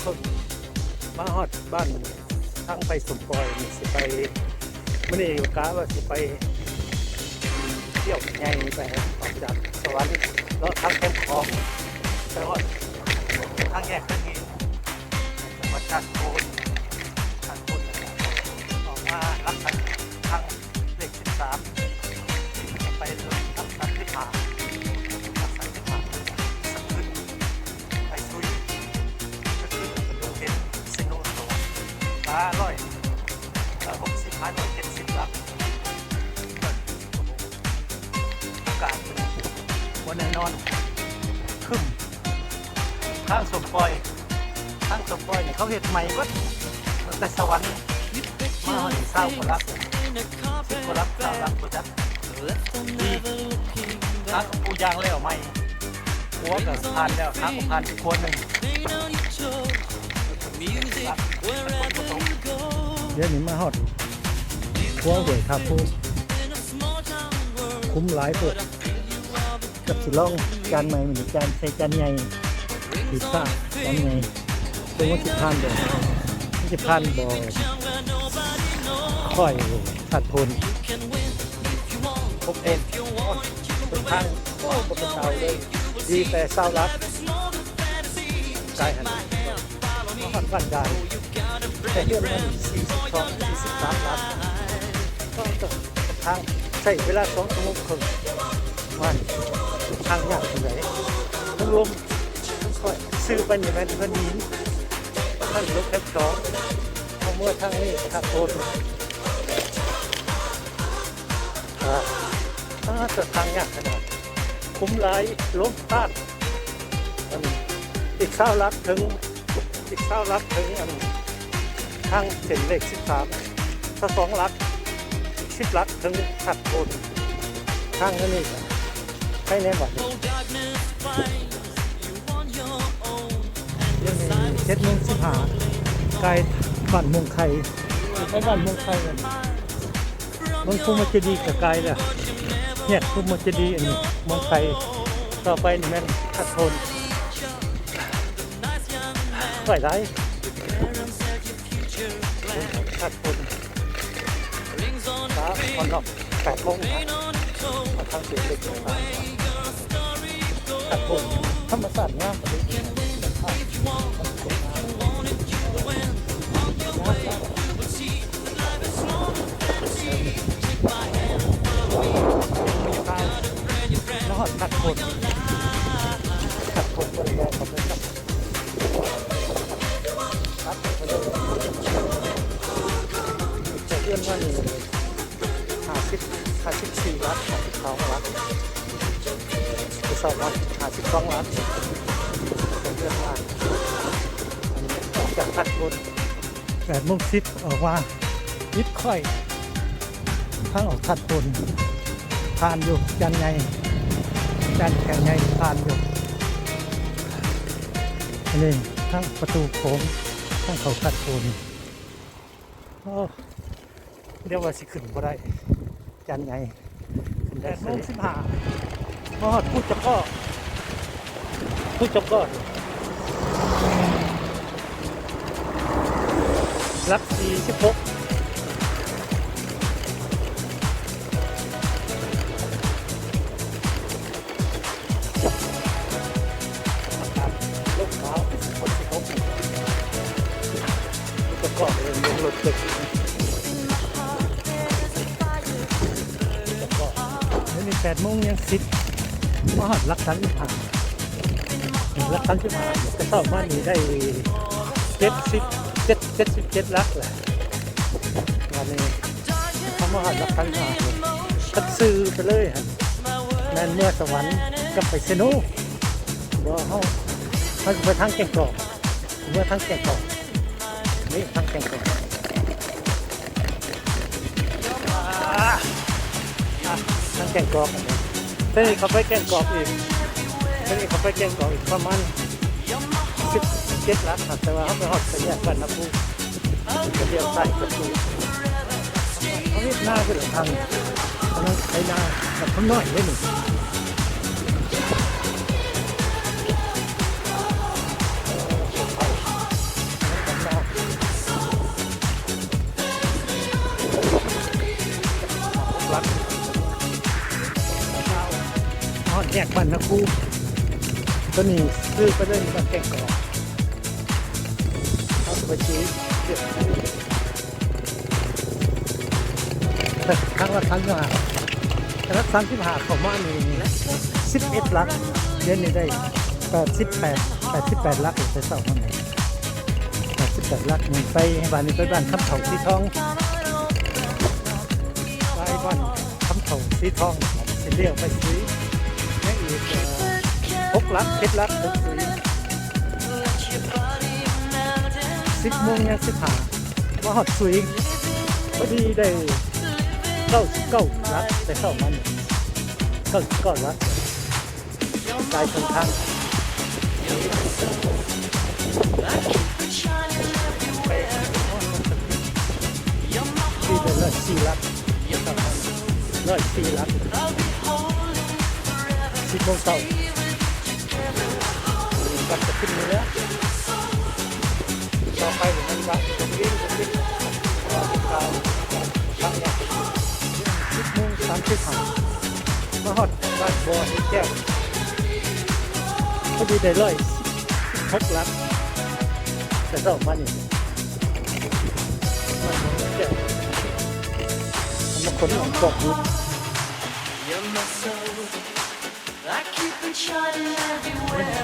ຄົນ ມາຮອດບ້ານ ທາງໄປສົມປອຍນີ້ ຊິໄປ ມື້ນີ້ກະວ່າຊິໄປທ່ຽວໃຫຍ່ ໄປອອກຈາກສະຫວັນ ເລາະທາງແຄມຂອງ ໄປຮອດທາງແຍກທາງນີ້ ຈັງຫວັດທາດໂພນ ທາດໂພນ ອອກມາລັກທາງ ເລກສິບສາມ ໄປເຖິງຫຼັກສາມສິບຫ້າ ຫຼັກສາມສິບຫ້າ ສະຂຶ້ນ ໄປສຸຍ ສະຂຶ້ນ ເປັນເຊໂນ ສະຫວັນ ປາຮ້ອຍ ເອີ ຫົກສິບ ຫາຮ້ອຍເຈັດສິບຫຼັກ. ອາກາດບໍ່ແນ່ນອນ ຄຶ້ມ. ທາງສົມປອຍ ທາງສົມປອຍນີ້ເຂົາເຮັດໃໝ່ເບິດ ຕັ້ງແຕ່ສະຫວັນມາຮອດນີ້ ຊາວກວ່າຫຼັກ ສິບກວ່າຫຼັກ ຊາວຫຼັກບໍ່ຈັກດີ. ທາງກະປູຢາງແລ້ວໃໝ່ ຂົວກະຜ່ານແລ້ວ ທາງກະຜ່ານອີກຂົວໜຶ່ງ. ດຽວນີ້ມາຮອດຂົວຫ້ວຍທ່າໂພ ຂຸມຫຼາຍໂພດ. ກັບຊິລອງຈານໃໝ່ ມື້ນີ້ຈານໃສ່ຈານໃຫຍ່ ສີຟ້າ ຈານໃຫຍ່ ເບິ່ງວ່າຊິຜ່ານບໍ່ ມັນຊິຜ່ານບໍ່ ຂ້ອຍທາດໂພນ ຫົກເອງ ເປັນທາງ ໂອ້ ບໍ່ເປັນເອົາເລີຍ ດີແຕ່ຊາວຫຼັກ ກາຍຫັ້ນ ມາຮອດບ້ານດານ ແຕ່ເຮືອນມັນສີ່ສິບສອງ ສີ່ສິບສາມຫຼັກ ກໍ ທາງໃຊ້ເວລາສອງຊົ່ວໂມງເຄິ່ງ ວ່າທາງຍາກຈັ່ງໃດ ມັນລົມ ມັນຄ່ອຍ ຊື່ໄປນີ້ແມ່ນເຮືອນຫີນ ທາງລົງແຄມສອງ ເອົາເມືອທາງນີ້ທາງໂພນ ອ່າ ອ່າ ແຕ່ທາງຍາກຂະໜາດ ຂຸມຫຼາຍ ລົມພາດ ອັນ ອີກຊາວຫຼັກເຖິງ ອີກຊາວຫຼັກເຖິງອັນ ທາງເສັ້ນເລກສິບສາມ ຊາວສອງຫຼັກ ສິບຫຼັກເຖິງທາດໂພນ ທາງອັນນີ້ກະໄປແນ່ບັດນີ້. ດຽວນີ້ເຈັດໂມງສິບຫ້າ ກາຍບ້ານມ່ວງໄຂ່ ໄປບ້ານມ່ວງໄຂ່ ເມືອງພູມມະເຈດີກະກາຍແລ້ວ ແຍກພູມມະເຈດີ ອັນນີ້ມ່ວງໄຂ່ ຕໍ່ໄປນີ້ແມ່ນທາດໂພນ ໄປຫຼາຍ ທາດໂພນ ຟ້າອ່ອນເນາະ ແປດໂມງ ທາງເສຍເລັກ ທາດໂພນ ທຳມະຊາດງາມ ມາຮອດທາດໂພນ ທາດໂພນ ຈາກເຮືອນມານີ້ ຫ້າສິບ ຫ້າສິບສີ່ຫຼັກ ຫ້າສິບສອງຫຼັກ ໄປຊອກມາ ຫ້າສິບສອງຫຼັກ ເຮືອນມາ ຈາກທາດໂພນ ແປດໂມງສິບ ອອກມາ ອິດຄ່ອຍ ທາງອອກທາດໂພນ ຜ່ານຢູ່ ຈານໃຫຍ່ ຈານແຂງໃຫຍ່ ຜ່ານຢູ່ ອັນນີ້ທາງປະຕູໂຂງ ທາງເຂົ້າທາດໂພນ. ໂອ້ ດຽວວ່າຊິຂຶ້ນບໍ່ໄດ້ ຈານໃຫຍ່ ຂຶ້ນໄດ້ ແປດໂມງສິບຫ້າ ມາຮອດພູຈະກໍ ພູຈະກໍ ຫຼັກສີ່ສິບຫົກ ລົມໜາວ ຝົນຊິຕົກ ມີແຕ່ກ້ອນເລີຍ ລົງລົດເຕັກ ດຽວນີ້ແປດໂມງຍັງສິບ ມາຮອດຫຼັກສາມສິບຫ້າ ຫຼັກສາມສິບຫ້າ ແຕ່ເຊົ້າມານີ້ໄດ້ເຈັດສິບເຈັດ ເຈັດສິບເຈັດຫຼັກແຫຼະ ບາດນີ້ ເຮົາມາຮອດຫຼັກພັນຫ້າ ຄັນຊື່ໄປເລີຍຫັ້ນ ແມ່ນເມືອສະຫວັນກັບໄປເຊໂນ ບໍ່ ເຮົາ ເຮົາຊິໄປທາງແກ້ງກອກ ເມືອທາງແກ້ງກອກ ນີ້ທາງແກ້ງກອກ ອ່າ ອ່າ ທາງແກ້ງກອກ ເອີ ເຂົ້າໄປແກ້ງກອກອີກ ເອີ ເຂົ້າໄປແກ້ງກອກອີກປະມານສິບເຈັດຫຼັກ ແຕ່ວ່າເຮົາໄປຮອດໄປແຍກບ້ານນາຄູ ກະລ້ຽວຊ້າຍກະຕູ ເຂົາເຮັດນາຄືລະທາງ ອັນນັ້ນໄຖນາ ແບບຄົນນ້ອຍເດ້ນີ້. ບ້ານນາຄູ ໂຕນີ້ຊື້ໄປເລີຍ ບ້ານແກ້ງກອກ ເຮົາຊິໄປຊື້ ທາງລັດສາມສິບຫ້າ ລັດສາມສິບຫ້າເຂົ້າມານີ້ສິບເອັດຫຼັກ ດຽວນີ້ໄດ້ແປດສິບແປດ ແປດສິບແປດຫຼັກ ແຕ່ເຊົ້າມານີ້ແປດສິບແປດຫຼັກ ນີ້ໄປບ້ານນີ້ ໄປບ້ານຄຳເຖົ້າສີທອງ ໄປບ້ານຄຳເຖົ້າສີທອງ ຊິລ້ຽວໄປສຸຍ ຍັງອີກ ເອີ ຫົກຫຼັກ ເຈັດຫຼັກ ເຖິງສຸຍ ສິບໂມງຍັງສິບຫ້າ ມາຮອດສຸຍ ພໍດີໄດ້ເກົ້າສິບເກົ້າຫຼັກ ແຕ່ເຊົ້າມານີ້ເກົ້າສິບເກົ້າຫຼັກ ຫຼາຍເສັ້ນທາງ ໄປຮອດ ທີ່ໄດ້ຮ້ອຍສີ່ຫຼັກ ຮ້ອຍສີ່ຫຼັກ ສິບໂມງເຊົ້າ ບັດຈະຂຶ້ນເມືອ ຕໍ່ໄປມັນກະ ສິບໂມງສາມສິບຫ້າ ມາຮອດບ້ານບໍ່ເຫັນແກ້ວ ພໍດີໄດ້ຮ້ອຍສິບຫົກຫຼັກ ແຕ່ເຊົ້າມານີ້ ບ້ານບໍ່ເຫັນແກ້ວ ເອົາມາຂົນອອກບອກຢູ່ ສິບ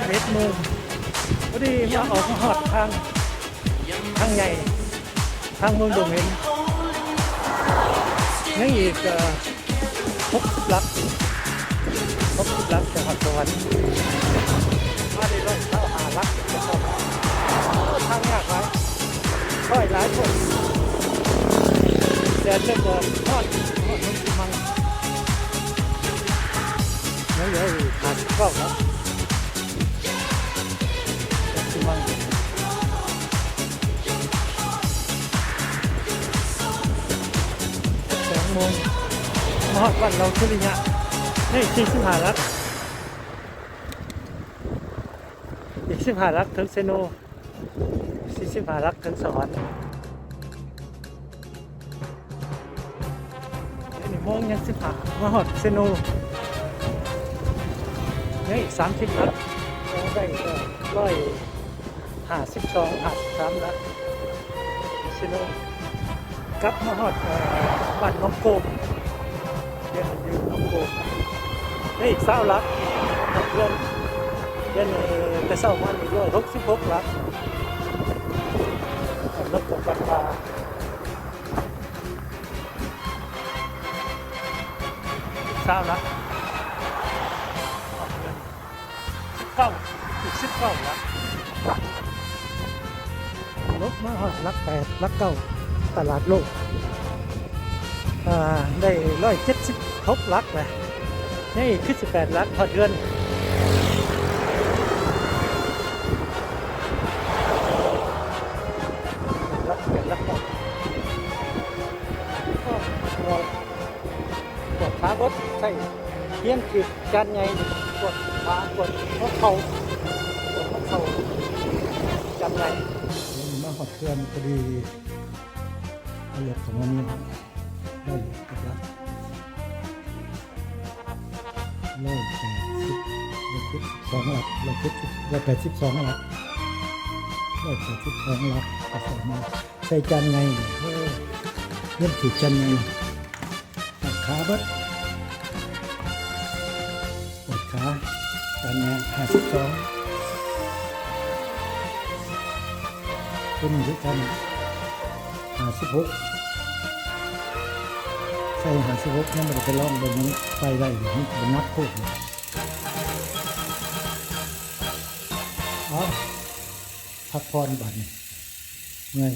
ເອັດໂມງ ພໍດີມາອອກມາຮອດທາງ ທາງໃຫຍ່ ທາງເມືອງດົງເຫັນ ຍັງອີກ ເອີ ຫົກສິບຫຼັກ ຫົກສິບຫຼັກຈະຮອດສະຫວັນ ມາໄດ້ຮ້ອຍຊາວຫ້າຫຼັກ ໂອ້ ທາງຍາກຫຼາຍ ຂ້ອຍຫຼາຍຄົນ ແດດເລີ່ມອອກ ຮ້ອນ ຮ້ອນ ມັນຊິມັງ ຍັງເຫຼືອອີກຫ້າສິບເກົ້າຫຼັກ ແດດຊິມັງ ສອງໂມງ ມາຮອດບ້ານເລົ່າສຸລິຍະ ໄດ້ສີ່ສິບຫ້າຫຼັກ ອີກສິບຫ້າຫຼັກເຖິງເຊໂນ ສີ່ສິບຫ້າຫຼັກເຖິງສະຫວັນ ດຽວນີ້ໂມງຍັງສິບຫ້າ ມາຮອດເຊໂນ ຍັງອີກສາມສິບຫຼັກ ຍັງໄດ້ ເອີ ຮ້ອຍຫ້າສິບສອງ ຫ້າສິບສາມຫຼັກ ເຊໂນ ກັບມາຮອດ ເອີ ບ້ານໜອງໂກມ ດຽວນີ້ຢູ່ໜອງໂກມ ໄດ້ອີກຊາວຫຼັກ ເຮືອນ ດຽວນີ້ແຕ່ເຊົ້າມານີ້ຮ້ອຍຫົກສິບຫົກຫຼັກ ບ້ານໜອງໂກມ ບ້ານປ່າ ຊາວລະ ເກົ້າ ອີກສິບເກົ້າລະ ລົດມາຮອດຫຼັກແປດ ຫຼັກເກົ້າ ຕະຫຼາດໂລກ ອ່າ ໄດ້ຮ້ອຍເຈັດສິບຫົກຫຼັກແຫຼະ ຍັງອີກຄືສິບແປດຫຼັກຮອດເຮືອນ ຫຼັກແປດ ຫຼັກເກົ້າ ກວດຂາເບິດ ໃຊ້ຮຽນຖືກຈານໃຫຍ່ ກວດຂາ ກວດຫົວເຂົ່າ ກວດຫົວເຂົ່າ ຈານໃຫຍ່ ມາຮອດເຮືອນພໍດີ ເອົາລົດເຂົ້າມານີ້ ໄດ້ກັບລັກ ຮ້ອຍແປດສິບ ຮ້ອຍເຈັດສິບສອງຫຼັກ ຮ້ອຍເຈັດສິບ ຮ້ອຍແປດສິບສອງຫຼັກ ຮ້ອຍແປດສິບສອງຫຼັກ ກະໃສ່ມາ ໃສ່ຈານໃຫຍ່ ໂອ້ ຮຽນຖືກຈານໃຫຍ່ ປວດຂາເບິດ ປວດຂາ ຈານໃຫຍ່ ຫ້າສິບສອງ ຕົວນີ້ຄືກັນ ຫ້າສິບຫົກ ໃສ່ຫ້າສິບຫົກ ຍັງບໍ່ໄດ້ໄປລອງເບິ່ງ ມັນໄປໄດ້ຢູ່ ມັນບໍ່ໜັກໂພດ ເອົາ ພັກຜ່ອນບາດນີ້ ເມື່ອຍ.